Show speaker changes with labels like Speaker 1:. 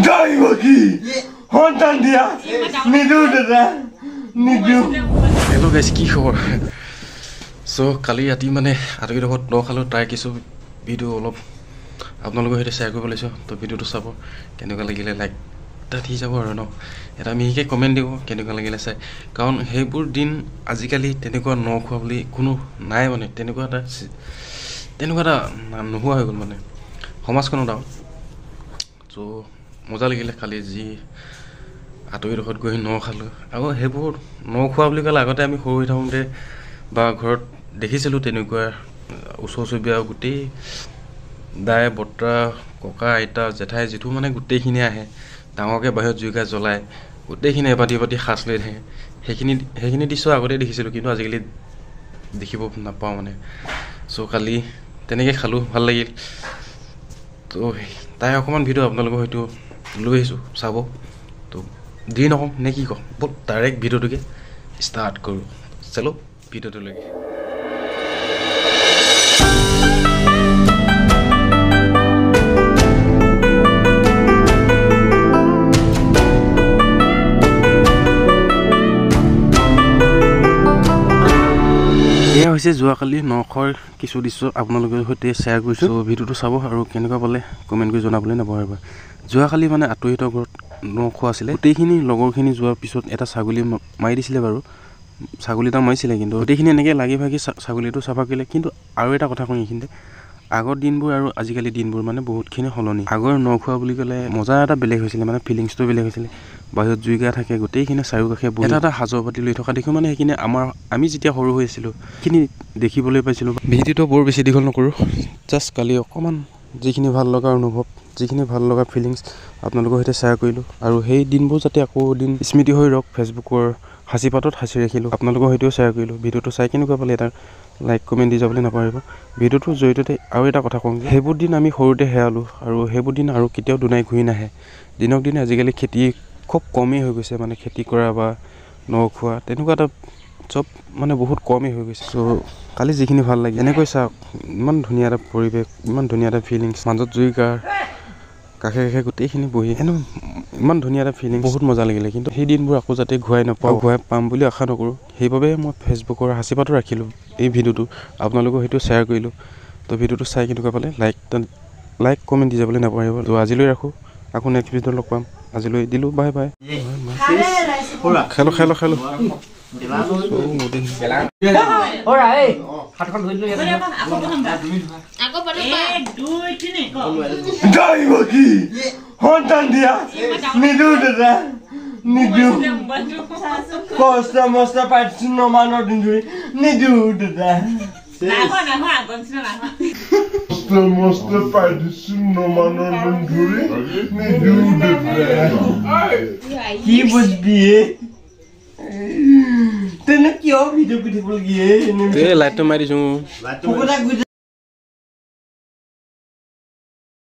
Speaker 1: দৈৱকী সন্তান দিয়া নিদো দাদা নিদো।
Speaker 2: হেল্ল' গাইজ, কি খবৰ? চ' কালি ৰাতি মানে আটকীডোখৰত ন খালোঁ, তাৰ কিছু ভিডিঅ' অলপ আপোনালোকৰ সৈতে শ্বেয়াৰ কৰিব লৈছোঁ। তো ভিডিঅ'টো চাব, কেনেকুৱা লাগিলে লাইক এটা দি যাব আৰু ন, এটা মিহিকৈ কমেণ্ট দিব কেনেকুৱা লাগিলে চাই। কাৰণ সেইবোৰ দিন আজিকালি তেনেকুৱা ন খোৱা বুলি কোনো নাই, মানে তেনেকুৱা এটা নোহোৱা হৈ গ'ল মানে সমাজখনত আৰু। চ' মজা লাগিলে কালি যি আঁতৰিডোখৰত গৈ ন খালোঁ। আৰু সেইবোৰ ন খোৱা বুলি ক'লে আগতে আমি সৰু হৈ থাকোঁতে বা ঘৰত দেখিছিলোঁ তেনেকুৱা ওচৰ চুবুৰীয়া গোটেই দাই বৰ্তা ককা আইতা জেঠাই জেঠু মানে গোটেইখিনি আহে, ডাঙৰকৈ বাহিৰত জুইকা জ্বলায়, গোটেইখিনি এপাতি এপাতি সাঁচ লৈ থাকে। সেইখিনি দৃশ্য আগতেই দেখিছিলোঁ, কিন্তু আজিকালি দেখিব নাপাওঁ মানে। চ' কালি তেনেকৈ খালোঁ, ভাল লাগিল। তো তাই অকণমান ভিডিঅ' আপোনালোকৰ হয়তো লৈ আহিছোঁ, চাব। তো দেৰি নকওঁ নে কি কওঁ, ব'ল ডাইৰেক্ট ভিডিঅ'টোকে ষ্টাৰ্ট কৰোঁ। চলো ভিডিঅ'টোলৈকে। এয়া হৈছে যোৱাকালি নখৰ কিছু দৃশ্য আপোনালোকৰ সৈতে শ্বেয়াৰ কৰিছোঁ। চ' ভিডিঅ'টো চাব আৰু কেনেকুৱা পালে কমেণ্ট কৰি জনাবলৈ নাপাহৰিব। যোৱাকালি মানে আঁতৰিহঁতৰ ঘৰত ন খোৱা আছিলে। গোটেইখিনি লগৰখিনি যোৱাৰ পিছত এটা ছাগলী মাৰি দিছিলে বাৰু, ছাগলী এটা মাৰিছিলে, কিন্তু গোটেইখিনি এনেকৈ লাগি ভাগি ছাগলীটো চাফা কৰিলে। কিন্তু আৰু এটা কথা কওঁ এইখিনিতে, আগৰ দিনবোৰ আৰু আজিকালি দিনবোৰ মানে বহুতখিনি সলনি। আগৰ ন খোৱা বুলি ক'লে মজা এটা বেলেগ হৈছিলে, মানে ফিলিংছটো বেলেগ হৈছিলে। বাহিৰত জুইকা থাকে, গোটেইখিনি চাৰিওকাষে বহি এটা এটা সাজৰ পাতি লৈ থকা দেখোঁ। মানে সেইখিনি আমি যেতিয়া সৰু হৈ আছিলোঁ সেইখিনি দেখিবলৈ পাইছিলোঁ। ভিডিঅ'টো বৰ বেছি দীঘল নকৰোঁ, জাষ্ট কালি অকণমান যিখিনি ভাল লগা অনুভৱ, যিখিনি ভাল লগা ফিলিংছ আপোনালোকৰ সৈতে শ্বেয়াৰ কৰিলোঁ। আৰু সেই দিনবোৰ যাতে আকৌ দিন স্মৃতি হৈ ৰওক, ফেচবুকৰ সাঁচিপাতত সাঁচি ৰাখিলোঁ, আপোনালোকৰ সৈতেও শ্বেয়াৰ কৰিলোঁ। ভিডিঅ'টো চাই কেনেকুৱা পালে এটা লাইক কমেণ্ট দি যাবলৈ নাপাহৰিব। ভিডিঅ'টোৰ জৰিয়তে আৰু এটা কথা কওঁ, সেইবোৰ দিন আমি সৰুতে হেৰালোঁ আৰু সেইবোৰ দিন আৰু কেতিয়াও দুনাই ঘূৰি নাহে। দিনক দিনে আজিকালি খেতি খুব কমেই হৈ গৈছে, মানে খেতি কৰা বা ন খোৱা তেনেকুৱা এটা চব মানে বহুত কমেই হৈ গৈছে। চ' কালি যিখিনি ভাল লাগিল, এনেকৈ চাওক, ইমান ধুনীয়া এটা পৰিৱেশ, ইমান ধুনীয়া এটা ফিলিংছ, মাজত জুইকাৰ কাষে কাষে গোটেইখিনি বহি এনে ইমান ধুনীয়া এটা ফিলিংছ, বহুত মজা লাগিলে। কিন্তু সেই দিনবোৰ আকৌ যাতে ঘূৰাই নাপাওঁ, ঘূৰাই পাম বুলি আশা নকৰোঁ। সেইবাবে মই ফেচবুকৰ সাঁচিপাতো ৰাখিলোঁ এই ভিডিঅ'টো, আপোনালোকৰ সেইটো শ্বেয়াৰ কৰিলোঁ। তো ভিডিঅ'টো চাই কেনেকুৱা পালে লাইক কমেণ্ট দি যাবলৈ নাপাহৰিব। তো আজিলৈ ৰাখোঁ, আকৌ নেক্সট ভিডিঅ'ত লগ পাম। আজিলৈ দিলোঁ, বাই বাই। খেলো খেলো খেলো।
Speaker 1: দৈৱকী সন্তান দিয়া নিদো দাদা নিদো। কষ্ট মষ্ট পাইছো নমানৰ দিন ধৰি নিদো দাদা। কষ্ট মষ্ট পাই দিছো নমানৰ দিন ধৰি নিদো দাদা। কি বুজবি তেনে কিয় ভিডিঅ' কৰি থাকিব লাগে?
Speaker 2: লাইটটো মাৰি দিছোঁ।